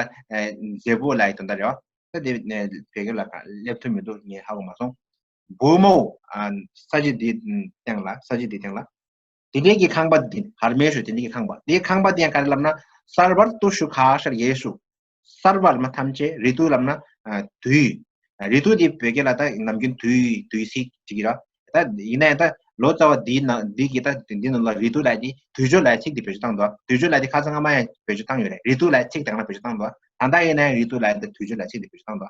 མཛེས་པོ་ལབ་ཡག་དོན་དག་རེད་བ། ད་འདི་བོད་སྐད་ལ་སླེབས་ཐུབ་མི་འདུག་ངས་ཧ་གོ་མ་སོང་། བྷུ་མོ། ཨ་ས་གཞི་འདིའི་སྟེང་ལ། ས་གཞི་འདིའི་སྟེང་ལ། དེ་འདྲའི་གི་ཁང་པ་འདི་ཧར་མེ་ཤུ། དེ་འདྲའི་གི་ཁང་པ། དེའི་ཁང་པ་འདི་ཡང་ག་རེ་ལབ་ན་སརྦ་ཏུ་ཤུ་ཁ་ཤར་ཡེ་ཤུ། སརྦ་ལབ་ན་ཐམས་ཅད། རི་ཏུ་ལབ་ན་ཨ་དུས། རི་ཏུ་འདི་བོད་སྐད་ལ་ད་ནམ་རྒྱུན་དུས་དུས་ཚིགས་ཅིག་ར། ད་ཡིན་ན་ཡང་ད་ལོ་ཙཱ་བ་འདིའི་ནང་འདི་གི་ད་འདི་ནང་ལ་རི་ཏུ་ལབ་དེ་དུས་སྦྱོར་ལབ་ཚིག་འདི་བེད་སྤྱོད་བཏང་འདུག་དུས་སྦྱོར་ལབ་དེ་ཁ་སང་སྔ་མ་ཡང་བེད་སྤྱོད་བཏང་ཡོད་རེད། རི་ཏུ་ལབ་ཚིག་དེ་སྔ་བེད་སྤྱོད་བཏང་འདུག་ད་ལྟ་ཡིན་ན་ཡང་རི་ཏུ་ལབ་དེ་དུས་སྦྱོར་ལབ་ཚིག་འདི་བེད་སྤྱོད་བཏང་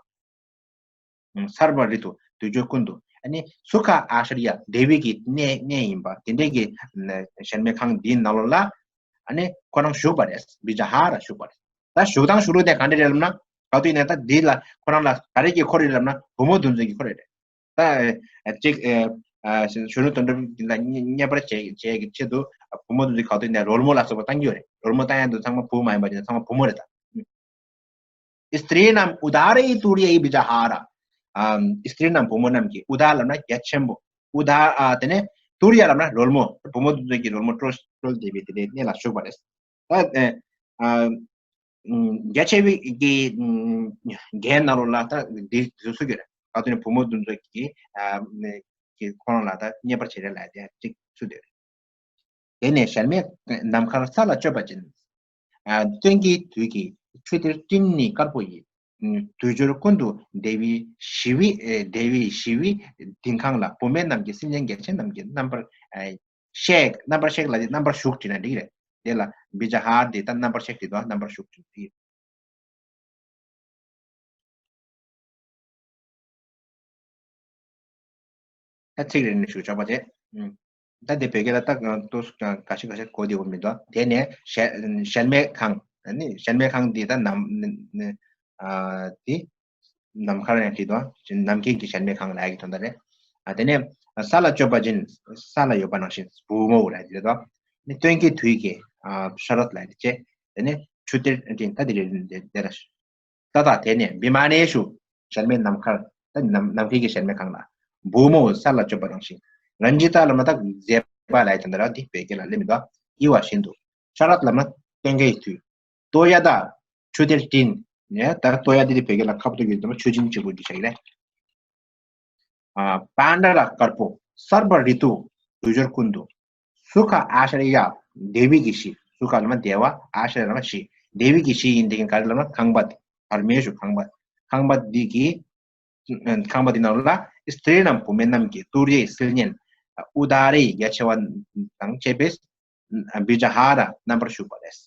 འདུག་སརྦ་རི་ཏུ། དུས་སྦྱོར་ཀུན་ཏུ། ཨ་ནི་སུ་ཁ་ཨ་ཤར་ཡ། བདེ་བའི་གི་གནས་གནས་ཡིན་པ་དེ་འདྲའི་གི་གཞལ་མེད་ཁང་འདིའི་ནང་ལོགས་ལ། ཨ་ནི་ཁོ་རང་བཞུགས་པ་རེད། བི་ཇ་ཧ་ར་བཞུགས་པ་རེད། ད་བཞུགས་སྟངས་བཞུགས་ལུགས་དེ་ག་འདྲ་རེད་ལབ་ན། ག་དུས་ཡིན་ན་ད་འདི་ལ་ཁོ་རང་ལ་ག་རེ་གི་འཁོར་རེད་ལབ་ན་བུ་མོ་བདུན་ཚོགས་ཀྱི་འཁོར་རེད། ད་ཅིག་གཞོན་ནུ་དོན་གྲུབ་ལ་རྙེད་པར་བྱེད་བྱེད་ཀྱི་ཆེད་དུ་བུ་མོ་བདུན་ཚོགས་ག་དུས་ཡིན་ན་རོལ་མོ་ལ་སོགས་པ་བཏང་གི་ཡོད་རེད། རོལ་མོ་བཏང་ཡ་འདི་ཚང་མ་བུ་མ་ཡིན་པ་ཅིག་ཚང་མ་བུ་མོ་རེད་ད། स्त्रीणाम् उदारैः तुर्यैः विजहार। अम, स्त्रीणाम् བུ་མོ་རྣམས་ཀྱི། ཨུ་དཱ་ལབ་ན་རྒྱ་ཆེན་པོ། ཨུ་དཱ། ཨ་དེ་ནས་ཏུར་ཡ་ལབ་ན་རོལ་མོ། བུ་མོ་དེ་ཚོ་གི་རོལ་མོ་དཀྲོལ་དཀྲོལ་བསྡད་པའི་དེ་འདྲའི་གནས་ལ་བཞུགས་པ་རེད། ད་ཨ་ཨ་རྒྱ་ཆེ་བའི་གི་རྒྱན་ནང་ལོགས་ལ་ད་འདི་ཚུད་ཀྱི་རེད། ད་དེ་ནས་བུ་མོ་དེ་ཚོ་གི་ཨ་ཁོ་རང་ལ་ད་རྙེད་པར་བྱེད་རེད་ལབ་དེ་གཅིག་ཚུད་དེ་རེད། དེ་ནས་གཞལ་མེད་ནམ་མཁར་ས་ལ་སྤྱོད་པ་ཅན། ཨ་སྟོན་ཀའི་དུས་ཀྱི་ཆུ་གཏེར་སྤྲིན་ནི་དཀར་པོ་ཡི། དུས་སྦྱོར་ཀུན་ཏུ་བདེ་བའི་ཞི་བའི་ཨེ་བདེ་བའི་ཞི་བའི་ལྡིང་ཁང་ལ་བུད་མེད་རྣམས་ཀྱིས་སེམས་ཅན་རྒྱ་ཆེན་རྣམས་ཀྱི་རྣམ་པར་ཨེ་གཤེགས། རྣམ་པར་གཤེགས་ལ་དེ་རྣམ་པར་ཞུགས་བྲིས་ན་འགྲིག་རེད། དེ་ལ་བི་ཇ་ཧ་དེ་ད་རྣམ་པར་གཤེགས་བྲིས་དང་རྣམ་པར་ཞུགས་བྲིས་ཏེ། ད་ཚིག་རེ་ནས་ཞུ་ཆོག་པ་དེ། ད་དེ་བོད་སྐད་ལ་ད་ཏོག་ཙམ་འགའ་ཤས་འགའ་ཤས་གོ་བདེ་པོ་མི་འདུག་དེ་ནས་གཞལ་གཞལ་མེད་ཁང་། ཨ་ནི་གཞལ་མེད་ཁང་འདི་ད་ནམ་ཨ་དེ་ནམ་མཁར་ཡང་བྲིས་འདུག་ནམ་མཁའི་གི་གཞལ་མེད་ཁང་ལབ་ཡག་གི་དོན་དག་རེད། ཨ་དེ་ནས་ས་ལ་སྤྱོད་པ་ཅན། ས་ལ་ཡོད་པ་ནང་བཞིན་བུ་མོ་ལབ་ཡག་དེ་རེད་དོ། ནི་སྟོན་ཀའི་དུས་ཀྱི་ཨ་ཤ་རོད་ལབ་ཡག་དེ་བྱས། དེ་ནས་ཆུ་གཏེར་སྤྲིན། ད་དེ་རེད་དེ་རེད། ཏ་ཏ་དེ་ནས་བི་མ་ནེ་ཤུ། གཞལ་མེད་ནམ་མཁར། ད་ནམ་ནམ་མཁའི་གི་གཞལ་མེད་ཁང་ལ། བུ་མོ་ས་ལ་སྤྱོད་པ་ནང་བཞིན། རན་ཇི་ཏ་ལབ་ན་ད་མཛེས་ པ་ལ་ཡི་དོན་དག་ར་འདི་བོད་སྐད་ལ་སླེབས་མི་འདུག་ཨི་བ་བཞིན་དུ། ཤ་རད་ལབ་ན་སྟོན་ཀའི་དུས། ཏོ་ཡ་ད་ཆུ་གཏེར་སྤྲིན། ཡ་ད་ཏོ་ཡ་འདི་དེ་བོད་སྐད་ལ་ཁ་བ་ཏོ་ཡོད་དམ་ཆུ་སྤྲིན་གཅིག་པུ་འདི་བྱ་གི་རེད། ཨ་པཱནྡ་ར་དཀར་པོ། སརྦ་རི་ཏུ། དུས་སྦྱོར་ཀུན་ཏུ། སུ་ཁ་ཨ་ཤ་རི་ཡ། བདེ་བའི་གི་གཞི། སུ་ཁ་ལ་མ་བདེ་བ། ཨ་ཤ་རི་ལ་མ་གཞི། བདེ་བའི་གི་གཞི་ཡིན་དེ་ག་རེ་ལབ་ན་ཁང་པ་དེ། པར་མེ་ཤུ་ཁང་པ། ཁང་པ་འདི་གི་ཁང་པ་འདི་ནང་ལ་སི་ཏྲི་ནམ་བུད་མེད་རྣམས་ཀྱི་ཏུ་རེ་སིལ་སྙན། ཨུ་དཱ་རེ་རྒྱ་ཆེ་བ་དང་བཅས་པའི་བི་ཇ་ཧ་ར་རྣམ་པར་བཞུགས་པ་རེད།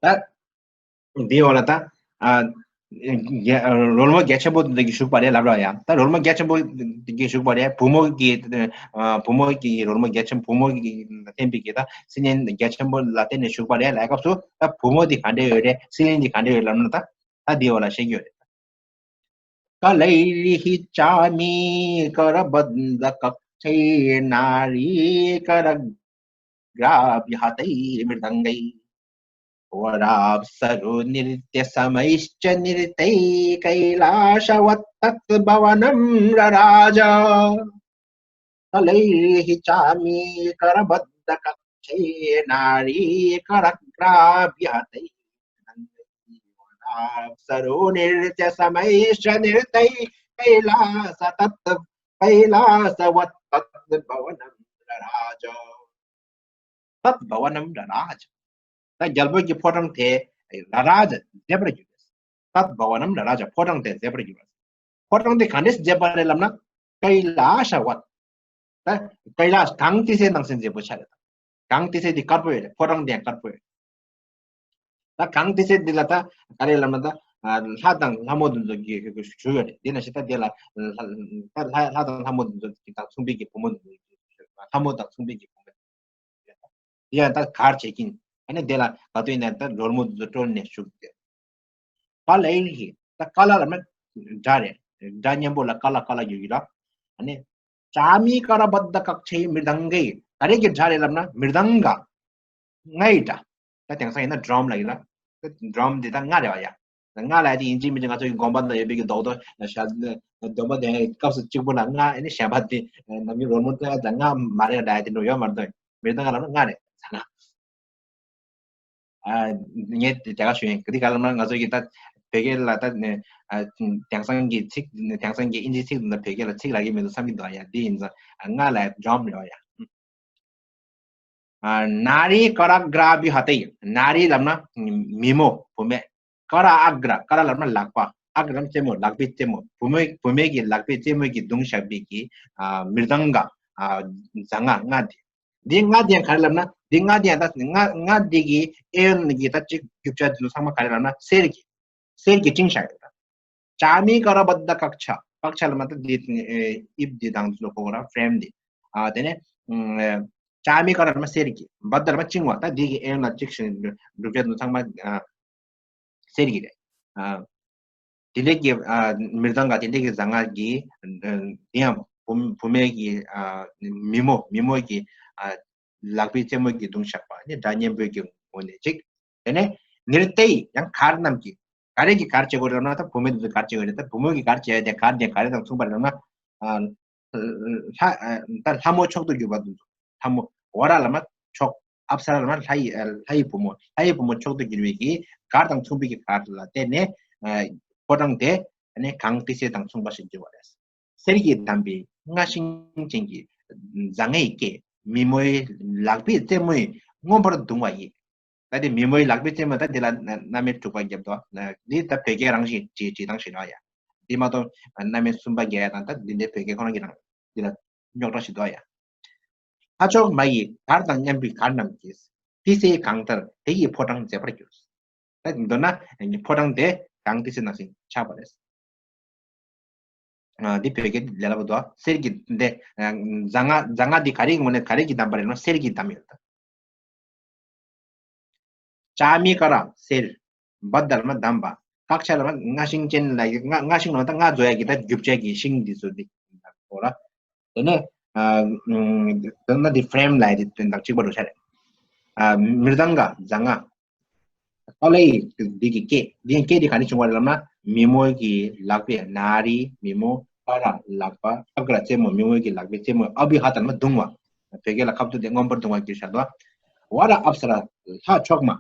ད་འདི་འོ་ལ་ད་ཨ་རྒྱ་རོལ་མོ་རྒྱ་ཆེན་པོ་འདི་གི་བཞུགས་པ་རེད་ལབ་ར་ཡ། ད་རོལ་མོ་རྒྱ་ཆེན་པོ་འདི་གི་བཞུགས་པ་རེད། བུ་མོ་གི་ཨ་བུ་མོ་གི་རོལ་མོ་རྒྱ་ཆེན་བུ་མོ་གི་བསྟན་པའི་གི་ད་སིལ་སྙན་རྒྱ་ཆེན་པོ་ལ་བརྟེན་ནས་བཞུགས་པ་རེད་ལབ་སྐབས་སུ་ད་བུ་མོ་འདི་ག་འདྲ་ཡོད་རེད། སིལ་སྙན་འདི་ག་འདྲ་ཡོད་ལབ་ན་ད་ད་འདི་འོ་ལ་བཤད་རྒྱུ་ཡོད་རེད། कलैर्हि चामीकरबद्धकक्षैर्नारीकरग्राभिहतैर्मृदङ्गैः। होराप्सरोर्नृत्यशमैश्च नृत्यैः कैलासवत्तद्भवनं रराज। कलैर्हि चामीकरबद्धकक्षैर्नारीकरग्राभिहतैर्मृदङ्गैः। होराप्सरोर्नृत्यशमैश्च नृत्यैः कैलासतत् कैलासवत्तद्भवनं रराज। तद्भवनं रराज। ད་རྒྱལ་པོ་གི་ཕོ་བྲང་དེ་ར་ར་ཇ་མཛེས་པར་གྱུར་པས། तद्भवनं रराज། ཕོ་བྲང་དེ་མཛེས་པར་གྱུར་པས། ཕོ་བྲང་དེ་ག་འདྲས་མཛེས་པ་རེད་ལབ་ན། कैलासवत्། ད་कैलास་གངས་ཏི་སེ་ནང་བཞིན་མཛེས་པོ་ཆགས་རེད། གངས་ཏི་སེ་དེ་དཀར་པོ་ཡོད་རེད། ཕོ་བྲང་དེ་ཡང་དཀར་པོ་ཡོད་རེད། ད་གངས་ཏི་སེ་འདི་ལ་ད་ག་རེ་ལབ་ན་ད་ལྷ་དང་ལྷ་མོ་དེ་ཚོ་གི་གི་གི་བཞུགས་ཡོད་རེད། དེ་ནང་བཞིན་ད་དེ་ལ་ལྷ་ལྷ་ལྷ་དང་ལྷ་མོ་དེ་ཚོ་གི་དང་མཚུངས་པའི་གི་བུ་མོ་དེ་ཚོ་ལྷ་མོ་དང་མཚུངས་པའི་གི་བུ་མོ་དེ་ཡང་ད་གར་བྱེད་ཀྱིན། ཨ་ནི་དེ་ལ་ག་དུས་ཡིན་ན་ད་རོལ་མོ་དེ་ཚོ་དཀྲོལ་ནས་བཞུགས་ཏེ། ཀ་ལ་ཡིན་གྱི་ད་ཀ་ལ་ལབ་ན་སྒྲ་རེད། སྒྲ་སྙན་པོ་ལ་ཀ་ལ་ཀ་ལ་ཡོད་ཀྱི་ར། ཨ་ནི་ཅཱ་མི་ཀ་ར་བད་དྷ་ཀ་ཁྱེ་མི་དང་གི་ག་རེ་གི་སྒྲ་རེད་ལབ་ན་མི་དང་ག་རྔ་ཡི་སྒྲ། ད་དེང་སང་ཡིན་ན་ཌྲམ་ལ་ཡིན་ན། ཌྲམ་འདི་ད་རྔ་རེད་བ་ཡ། རྔ་ལ་ཡ་དེ་ཡིན་གཅིག་མིན་གཅིག་ང་ཚོ་གི་དགོན་པ་ནང་ཡོད་པའི་གི་རྡོག་རྡོག་ཤ་སྡོམ་པ་དེ་སྐབས་སུ་གཅིག་པོ་ལ་རྔ་ཨེ་ནི་གཞན་པ་དེ་ནམ་རྒྱུན་རོལ་མོ་ལྟ་ཡ་ད་རྔ་མ་རེད་ལ་ཡ་དེ་འགྲོ་ཡོད་མ་རེད་དོ། མི་དང་ག་ལབ་ན་རྔ་རེད་ཟ་ན། ཨ་ངས་དེ་ག་ཞུ་ཡིན་ག་དེ་ག་ལབ་ན་ང་ཚོ་གི་ད་བོད་སྐད་ལ་ད་ནི་ཨ་དེང་སང་གི་ཚིག་དེང་སང་གི་ཨིན་ཇི་ཚིག་དང་བོད་སྐད་ལ་ཚིག་ལ་གི་མི་འདུག་བསམ་གི་འདུག་ཡ། དེ་ཡིན་ཙང་རྔ་ལ་ཡ་ཌྲམ་རེད་བ་ཡ། ཨ་ནཱ་རི་ཀ་ར་གྲ་བི་ཧ་ཏེ། ནཱ་རི་ལབ་ན་མི་མོ་བུད་མེད། ཀ་ར་ཨ་གྲ། ཀ་ར་ལབ་ན་ལག་པ། ཨ་གྲ་ལབ་ན་རྩེ་མོ། ལག་པའི་རྩེ་མོ། བུད་མེད་བུད་མེད་ཀྱི་ལག་པའི་རྩེ་མོ་གིས་བརྡུངས་བཞག་པའི་གི་ཨ་མི་དང་ག་ཨ་རྫ་རྔ་རྔ་དེ། འདི་རྔ་དེ་ཡང་ག་རེ་ལབ་ན་འདི་རྔ་དེ་ཡང་ད་རྔ་རྔ་དེ་གི་ཨེ་ཡོན་གི་ད་ཅིག་རྒྱུ་ཆ་དེ་ཚོ་ཚང་མ་ག་རེ་ལབ་ན་གསེར་གྱི་གསེར་གྱིས་བཅིངས་བཞག་ཡོད་ད། ཅཱ་མི་ཀ་ར་བད་དྷ་ཀ་ཁྱ། ཀ་ཁྱ་ལབ་ན་ད་འདི་ཨེ་དབྱིབས་འདི་དང་ཚོ་ལ་གོ་ར་ཕྲེམ་འདི། ཨ་དེ་ནས་ཨ་ཅཱ་མི་ཀ་ར་ལབ་ན་གསེར་གྱི། བད་དྷ་ལབ་ན་བཅིངས་པ། ད་འདི་གི་ཨེ་ཡོན་ལ་གཅིག་བཞིན་བསྒྲུབ་བྱ་དེ་ཚོ་ཚང་མ་ཨ་གསེར་གྱི་རེད། ཨ་དེ་འདྲས་ཀྱི་ཨ་མི་དང་ག་དེ་འདྲས་ཀྱི་རྫ་རྔ་གི་ཨ་དེ་ཡང་བུ་བུད་མེད་ཀྱི་ཨ་མི་མོ་མི་མོ་གི་ཨ་ལག་པའི་རྩེ་མོ་གིས་བརྡུངས་བཞག་པ་ནི་སྒྲ་སྙན་པོའི་གི་ངོ་ནས་གཅིག་དེ་ནས་ནིར་ཏེ་ཡང་གར་རྣམས་ཀྱིས། ག་རེ་གིས་གར་བྱེད་དགོས་རེད་ལབ་ན་ད་བུད་མེད་དེ་ཚོས་གར་བྱེད་དགོས་རེད། ད་བུ་མོ་གིས་གར་བྱེད་ཡ་དེ་གར་དེ་ག་རེ་དང་མཚུངས་པ་རེད་ལབ་ན། ཨ་ལྷ་ཨ་ད་ལྷ་མོ་མཆོག་ཏུ་གྱུར་པ་དེ་ཚོ། ལྷ་མོ་ཝ་ར་ལབ་ན་མཆོག་ཨབ་ས་ར་ལབ་ན་ལྷ་ཡི་ཨ་ལྷ་ཡི་བུ་མོ། ལྷ་ཡི་བུ་མོ་མཆོག་ཏུ་གྱུར་པའི་གི་གར་དང་མཚུངས་པའི་གི་གར་ལ་བརྟེན་ནས་ཨ་ཕོ་བྲང་དེ་ཨ་ནི་གངས་ཏི་སེ་དང་མཚུངས་པ་ཞིག་གྱུར་པ་རེད། གསེར་གྱིས་བསྡམས་པའི་རྔ་ཤིང་ཅན་གྱི་རྫ་རྔའི་སྐད། མི་མོའི་ལག་པའི་རྩེ་མོས་མངོན་པར་བརྡུངས་པ་ཡིས། ད་དེ་མི་མོའི་ལག་པའི་རྩེ་མོ་ད་དེ་ལ་རྣམ་དབྱེ་དྲུག་པ་བརྒྱབ་འདུག་འདི་ད་བོད་སྐད་རང་བཞིན་བྲིས་བྲིས་སྟངས་ཤིག་རེད་ཡ། འདི་མ་གཏོགས་རྣམ་དབྱེ་གསུམ་པ་རྒྱག་ཡ་དང་ད་འདི་འདྲའི་བོད་སྐད་ཁོ་རང་གི་རང་འདི་ལ་རྙོག་དྲ་ཞིག་འདུག་ཡ། ལྷ་མཆོག་མ་ཡི་གར་དང་མཉམ་པའི་གར་རྣམས་ཀྱིས། ཏི་སེའི་གངས་ལྟར་དེ་ཡི་ཕོ་བྲང་མཛེས་པར་གྱུར། ད་མདོར་ན་ཕོ་བྲང་དེ་གངས་ཏི་སེ་ནང་བཞིན་ཆགས་པ་རེད། ཨ་འདི་བོད་སྐད་ལས་སླ་པོ་འདུག་གསེར་གྱི་འདི་ཨ་རྫ་རྔ་རྫ་རྔ་འདི་ག་རེ་གི་ངོ་ནས་ག་རེ་གིས་བསྡམས་པ་རེད་ན་གསེར་གྱིས་བསྡམས་ཡོད་ད། ཅཱ་མི་ཀ་ར་གསེར། བད་དྷ་ལབ་ན་བསྡམས་པ། ཀ་ཁྱ་ལབ་ན་རྔ་ཤིང་ཅན་ལ་ཡི་རྔ་རྔ་ཤིང་ལབ་ན་ད་རྔ་བཟོ་ཡ་གི་ད་རྒྱུ་ཆ་གི་ཤིང་འདི་ཚོ་འདི་འོ་ར། དེ་ནས་ཨ་ཨ་དེ་ན་འདི་ཕྲེམ་ལབ་ཡ་དེ་དོན་དག་གཅིག་པ་འདྲ་ཆགས་རེད། ཨ་མི་དང་ག་རྫ་རྔ། ཀ་ལའི་འདི་གི་སྐད། འདི་སྐད་འདི་ག་ནས་བྱུང་བ་རེད་ལབ་ན་མི་མོ་གི་ལག་པའི་ནཱ་རི་མི་མོ། ཀ་ ཝཱ་ར་ལག་པ། ཨབ་ག་ར་རྩེ་མོ། མྱུ་གུ་གི་ལག་པའི་རྩེ་མོ། ཨ་བྷི་ཧ་ཏན་མ་བརྡུང་བ། བོད་སྐད་ལ་ཁ་བརྡུང་དེ་མངོན་པར་བརྡུང་བ་གྱུར་བཞག་འདུག་ཝཱ་ར་ཨབ་ས་ར། ལྷ་མཆོག་མ།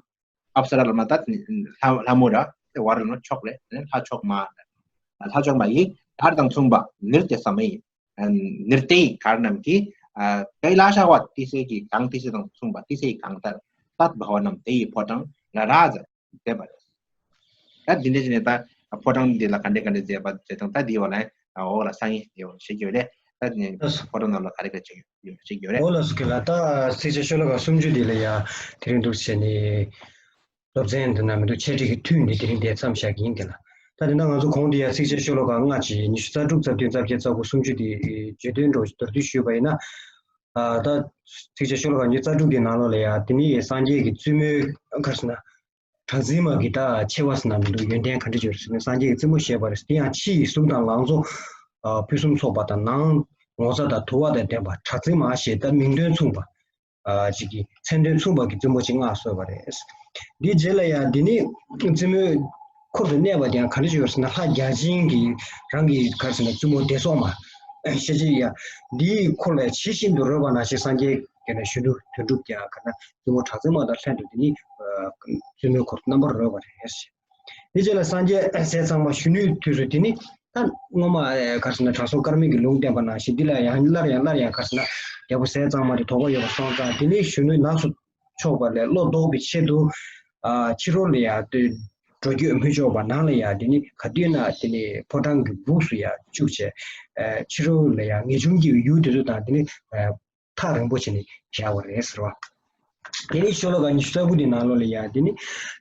ཨབ་ས་ར་ལ་མ་ད་ལྷ་ལྷ་མོ་ར། ཝཱ་ར་ལ་མ་མཆོག་རེད། ལྷ་མཆོག་མ། ལྷ་མཆོག་མ་ཡིས་དར་དང་མཚུངས་པ་ནིར་ཏེ་ས་མ་ཡིན། ནིར་ཏེ་གར་རྣམས་ཀྱིས། ཀ་ལ་ཤ་བ་ཏི་སེ་གི་གངས། ཏི་སེ་དང་མཚུངས་པ་ཏི་སེའི་གངས་ལྟར་ཏད་བྷ་ཝ་ནམ། དེ་ཡི་ཕོ་བྲང་ལ་ར་ཛ་མཛད་པ་རེད། ད་འདི་འདྲ་བྱས་ནས་ད་ཕོ་བྲང་འདི་ལ་ག་འདྲ་ག་འདྲ་མཛད་པ་བྱས་དང་། ད་འདི་བ་ལ་འོག་ལ་སང་ཉིན་དེ་བ་ཞིག་ཡོད་རེད། ད་ནི་ལགས་སོ། ཕོ་བྲང་ནང་ལ་ག་རེ་ག་ཅིག་ཡོད་ཞིག་ཡོད་རེད། འོ་ལགས་སོ། ཁྱེད་ལ་ད་ཚིགས་བཅད་ཤོ་ལོ་ཀ་སུམ་ཅུ་འདི་ལ་ཡ་དེ་རིང་འདུག་བྱས་ནས་སློབ་ཚན་འདི་ན་མི་འདུག་འཆད་ཁྲིད་ཀྱི་དུས་འདི་དེ་རིང་འདིར་མཚམས་བཞག་གི་ཡིན། དེ་ལ་ད་དེ་ན་ང་ཚོ་གོང་དུ་ཡ་ཚིགས་བཅད་ཤོ་ལོ་ཀ་ལྔ་བཅུ་ཉི་ཤུ་རྩ་དྲུག་རྩ་བདུན་རྩ་བརྒྱད་རྩ་དགུ་སུམ་ཅུ་འདི་བརྗོད་དོན་འགྲོ་མདོར་བསྡུས་ཞུས་པ་ཡིན་ན། ཨ་ད་ཚིགས་བཅད་ཤོ་ལོ་ཀ་ཉི་ཤུ་རྩ་དྲུག་གི་ནང་ལོགས་ལ་ཡ་དེ་ནི་སངས་རྒྱས་ཀྱི་བཙུན་མོའི་ག་རེ་ཟེར་ན། གྲགས་འཛིན་མ་གི་ད་ཆེ་བ་ཟེར་ན་མི་འདུག་ཡོན་ཏན་ག་འདྲ་ཡོད་ཟེར་ན། སངས་རྒྱས་ཀྱི་བཙུན་མོ་བཞེས་པ་རེད། དེ་ཡང་ཕྱི་ཡི་གཟུགས་དང་ལང་ཚོ། ཨ་ཕུན་སུམ་ཚོགས་པ་དང་། ནང་ངོ་ཚ་དང་དུལ་བ་དང་ལྡན་པ། གྲགས་འཛིན་མ་ཞེས་ད་མིང་དོན་མཚུངས་པ། ཨ་ཅིག་གི་མཚན་དོན་མཚུངས་པ་གི་བཙུན་མོ་ཅིག་མངགས་གསོལ་བ་རེད། འདིའི་རྗེས་ལ་ཡང་འདི་ནི་བཙུན་མོའི་འཁོར་དུ་གནས་པ་དེ་ཡང་ག་འདྲ་ཡོད་ཟེར་ན། ལྷ་བརྒྱ་བྱིན་གྱིས་རང་གི་ག་རེ་ཟེར་ན་བཙུན་མོ་བདེ་སོགས་མ་ཤེས་ཀྱི་ཡ། འདིའི་འཁོར་ལ་ཇི་བཞིན་དུ་རོལ་པ་ནང་བཞིན་སངས་རྒྱས་ཀྱི་ནས་གཞོན་ནུ་དོན་གྲུབ་ཀྱང་ག་ན་བཙུན་མོ་གྲགས་འཛིན་མ་དང་ལྷན་དུ་འདི་ནི་བཙུན་མོའི་འཁོར་དུ་རྣམ་པར་རོལ་བ་རེད། དེ་རྗེས་ལ་སངས་རྒྱས་ཟས་གཙང་མ་གཞོན་ནུའི་དུས་སུ་དེ་ནི་ད་སྔོན་མ་ག་རེ་ཟེར་ན་དྲང་སྲོང་སྐར་མའི་གི་ལུང་བསྟན་པ་ནང་བཞིན་འདི་ལ་ཡང་སླར་ཡང་སླར་ཡང་ག་རེ་ཟེར་ན་རྒྱལ་པོ་ཟས་གཙང་མ་དེ་དོགས་པ་ཡོད་པ་སོང་ཙང་། དེ་ནི་གཞོན་ནུ་ནགས་སུ་ཕྱོགས་པ་ལས་བློ་ལྡོག་པའི་ཆེད་དུ་ཨ་ཕྱི་རོལ་ལ་ཡང་འགྲོ་སྐྱོད་མི་ཆོག་པ། ནང་ལ་ཡང་དེ་ནི་ག་དུས་ན་དེ་ནི་ཕོ་བྲང་གི་སྦུགས་སུ་ཡང་བཅུག་བྱས། ཨ་ཕྱི་རོལ་ལ་ཡང་ངེས་འབྱུང་སྐྱེ་བའི་ཡུལ་དེ་ཚོ་དང་དེ་ནི་ཨ་ཐག་རིང་པོ་བྱས་ནས་བཞག་པ་རེད་ཟེར་བ། དེ་ནས་ཤོ་ལོ་ཀ་ཉི་ཤུ་རྩ་དགུ་དེའི་ནང་ལོགས་ལ་ཡ་དེ་ནི་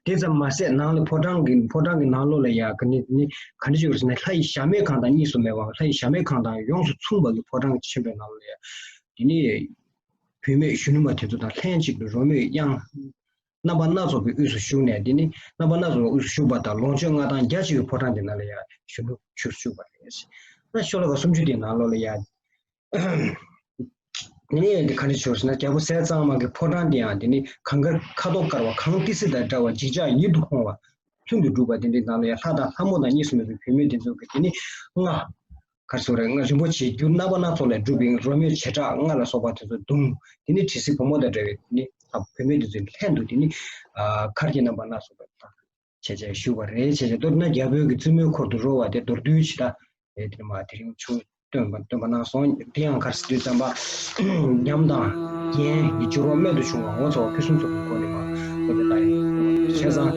དེ་ཙམ་མ་ཟད་ནང་ལ་ཕོ་བྲང་གི་ཕོ་བྲང་གི་ནང་ལོགས་ལ་ཡ་ག་ནི་དེ་ནི་ག་འདྲ་ཞིག་ཡོད་ཟེར་ན། ལྷ་ཡི་གཞལ་མེད་ཁང་དང་གཉིས་སུ་མེད་པའམ་ལྷ་ཡི་གཞལ་མེད་ཁང་དང་ཡོངས་སུ་མཚུངས་པ་གི་ཕོ་བྲང་ཆེན་པོའི་ནང་ལ་ཡ་དེ་ནི་བུད་མེད་གཞོན་ནུ་མ་དེ་ཚོ་དང་ལྷན་ཅིག་ཏུ་རོལ་མོའི་དབྱངས་རྣམ་པ་སྣ་ཚོགས་པའི་དབུས་སུ་ཞུགས་ནས། དེ་ནི་རྣམ་པ་སྣ་ཚོགས་པའི་དབུས་སུ་ཞུགས་པ་དང་ལོངས་སྤྱོད་མངའ་ཐང་རྒྱ་ཆེ་བའི་ཕོ་བྲང་དེ་ནང་ལ་ཡ་གཞོན་ནུ་ཆུར་བཅུག་པ་རེད། ད་ཤོ་ལོ་ཀ་སུམ་ཅུ་དེའི་ནང་ལོགས་ལ་ཡ། དེ་ནས་འདི་ག་འདྲ་བྱུང་ཟེར་ན། རྒྱལ་པོ་ཟས་གཙང་མ་གི་ཕོ་བྲང་འདི་ཡང་དེ་ནི་གངས་དཀར་ཁ་དོག་དཀར་བ། གངས་ཏི་སེ་དང་འདྲ་བ། འཇིགས་ཆགས་ཡིད་དུ་འོང་བ། ལྷུན་གྱིས་གྲུབ་པ་དེ་འདྲའི་ནང་ལ་ཡང་ལྷ་དང་ལྷ་མོ་དང་གཉིས་སུ་མེད་པའི་བུད་མེད་དེ་ཚོ་གི་དེ་ནི་རྔ་ག་རེ་ཟེར་རེད། རྔ་རིན་པོ་ཆེའི་རྒྱུ་རྣམ་པ་སྣ་ཚོགས་ལས་གྲུབ་པའི་རོལ་མོའི་བྱེ་བྲག་རྔ་ལ་སོགས་པ་དེ་ཚོ་བརྡུངས། དེ་ནི་དྲི་ཟའི་བུ་མོ་དང་འདྲ་བའི་དེ་ནི་བུད་མེད་དེ་ཚོའི་ལྷན་དུ་དེ་ནི་ཨ་གར་གྱི་རྣམ་པ་སྣ་ཚོགས་པ་དང་བྱས་བྱས་བཞུགས་པ་རེད། བྱས་བྱས་མདོར་ན་རྒྱལ་པོའི་གི་བཙུན་མོའི་འཁོར་དུ་རོལ་བ་དེ་མདོར་བསྡུས་ཅིག་ད་ཨེ་དེ་མ་དེ་རིང་ཆུང་སྟོན་པ་སྟོན་པ་གནང་སོང་། དེ་ཡང་ག་རེ་ཟེར་དུས་ཙམ་པ་ཉམས་དང་རྒྱན་གྱི་སྦྱོར་བ་རྨད་དུ་བྱུང་བ་ངོ་མཚར་བ་ཕུན་སུམ་ཚོགས་པའི་སྒོ་ནས་མ་བཀོད་པའི་བཀའ་ཡིན། བྱས་ཙང་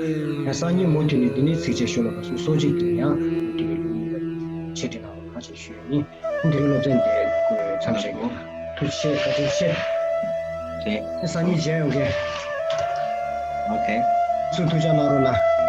ཡང་སང་ཉིན་མུ་མཐུད་ནས་འདི་ནས་ཚིགས་བཅད་ཤོ་ལོ་ཀ་སུམ་ཅུ་སོ་གཅིག་དེ་ཡང་དེ་གའི་ལུགས་ཡིན་པ་ཆེད་དུ་གནང་བ་གང་ཞིག་ཞུས་ཡིན། དེ་རིང་སློབ་ཚན་འདི་མཚམས་བཞག་གི་ཡོད། ཐུགས་རྗེ་ཆེ། བཀའ་དྲིན་ཆེ། ཨོ་ཁེ། སང་ཉིན་མཇལ་ཡོང་གི། ཨོ་ཁེ། ཚུར་ཐུགས་ཅག་གནང་རོགས་གནང་།